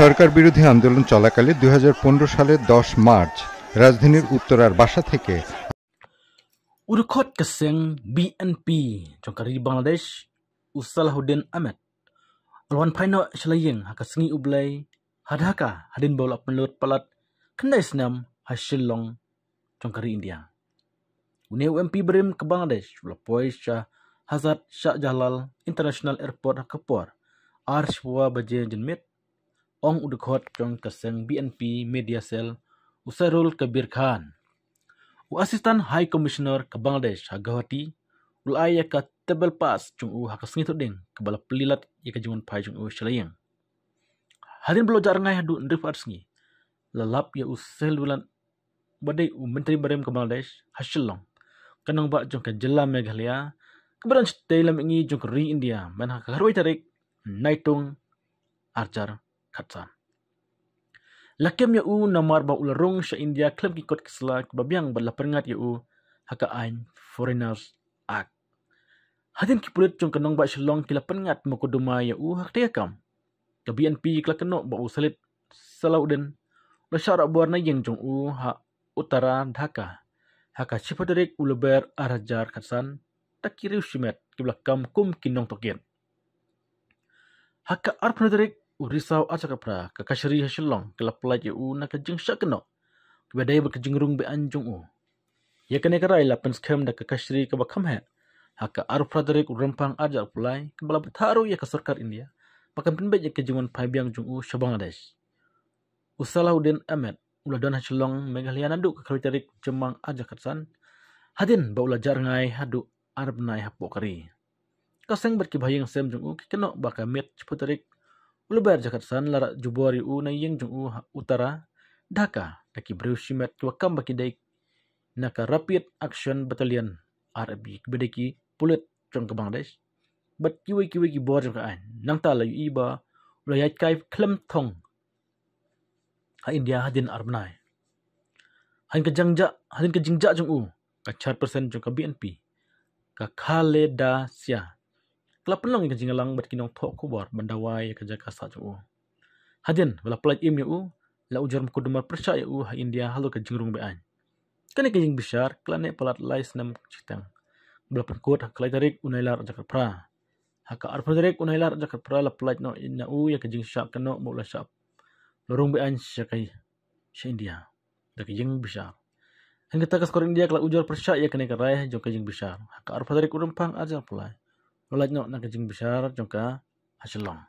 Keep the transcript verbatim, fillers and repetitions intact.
সরকার বিরোধী আন্দোলন চলাকালে দুই হাজার পনেরো সালের দশ মার্চ রাজধানীর উত্তরার বাসা থেকে উরখত ka seng B N P jong ka ri Bangladesh, u Salahuddin Ahmed, u la wan phai noh sha la ïing ha ka sngi U Blei ha Dhaka hadien ba u la pynlut palat khyndai snem ha Shillong jong ka ri India. Une u M P barim ka Bangladesh u la poi sha Hazrat Shah Jalal International Airport ha ka por ar shiphew baje janmiet, ong u dkhot jong ka seng B N P Media Cell, u Sairul Kabir Khan. U Assistant High Commissioner ka Bangladesh ha Guwahati u la ai ïa ka table pass jong u ha ka sngi Thohdieng kaba la plie lad ïa ka jingwan phai jong u sha la ïing. Hadien ba la jah rngai haduh hynriewphew ar sngi, la lap ïa u Sairul Wilan, ba dei u Myntri Barim ka Bangladesh, ha Shillong, ka nongbah jong ka jylla Meghalaya, kaba don shatei lam mihngi jong ka ri India, mynta ha ka khatwei tarik Naitung, ar hajar khatsan. La kem ïa u namar ba u la rung sha India khlem ki kot ki sla kiba biang bad la pynngat ïa u ha ka aiñ Foreigners Act. Hadien ki pulit jong ka nongbah Shillong ki la pynngat mukotduma ïa u ha ka kam, ka B N P ka la kynnoh ba u Salid Salahuddin u la shah rah bor na ïing jong u ha Uttara Dhaka ha ka shiphew tarik u Lber ar hajar khatsan da ki riew shimet kiba la kam kum ki nongtohkit. Ha ka arphew tarik u Risaw ar hajar khatphra, ka kashari ha Shillong ka la pyllait ïa u na ka jingshah kynnoh kiba dei bad ka jingrung be-aiñ jong u. Ïa kane ka rai la pynskhem da ka kashari kaba kham heh ha ka arphew tarik u Rymphang ar hajar arphew lai, kaba la bthah ruh ïa ka sorkar India ba kan pynbeit ïa ka jingwan phai biang jong u sha Bangladesh. U Salahuddin Ahmed u la don ha Shillong, Meghalaya naduh ka khatwei tarik Jymmang ar hajar khatsan, hadien ba u la jah rngai haduh ar bnai hapoh ka ri. Ka seng bad ki bahaïing sem jong u ki kynnoh ba ka miet shiphew tarik u Lber ar hajar khatsan la rah jubor ïa u na ïing jong u ha Uttara Dhaka da ki briew shimet kiba kam ba ki dei na ka Rapid Action Battalion, R A B, kiba dei ki pulit jong ka Bangladesh, bad kiwei kiwei ki bor jong ka aiñ. Nangta la ïohi ba u la ïaid kai khlem thong ha India hadien ar bnai. Hadien ka jingjah, hadien ka jingjah jong u, ka chairperson jong ka B N P, ka Khaleda Zia, ka la pynlong ïa ka jingïalang bad ki nongthoh khubor ban dawa ïa ka jaka sah jong u. Hadien ba la pyllait im ïa u, la ujor mukotduma pyrshah ïa u ha India halor ka jingrung be-aiñ. Kane ka jingbishar ka la neh palat lai snem shiteng, ba la pynkut ha ka lai tarik u Nailar ar hajar khatphra. Ha ka arphew tarik u Nailar ar hajar khatphra la pyllait noh na u ïa ka jingshah kynnoh ba u la shah, la rung be-aiñ sha ka, sha India da ka jingbishar. Hadien kata ka sorkar India ka la ujor pyrshah ïa kane ka rai jong ka jingbishar. Ha ka arphew tarik u Rymphang ar hajar arphew lai la lait noh na ka jingbishar jong ka ha Shillong.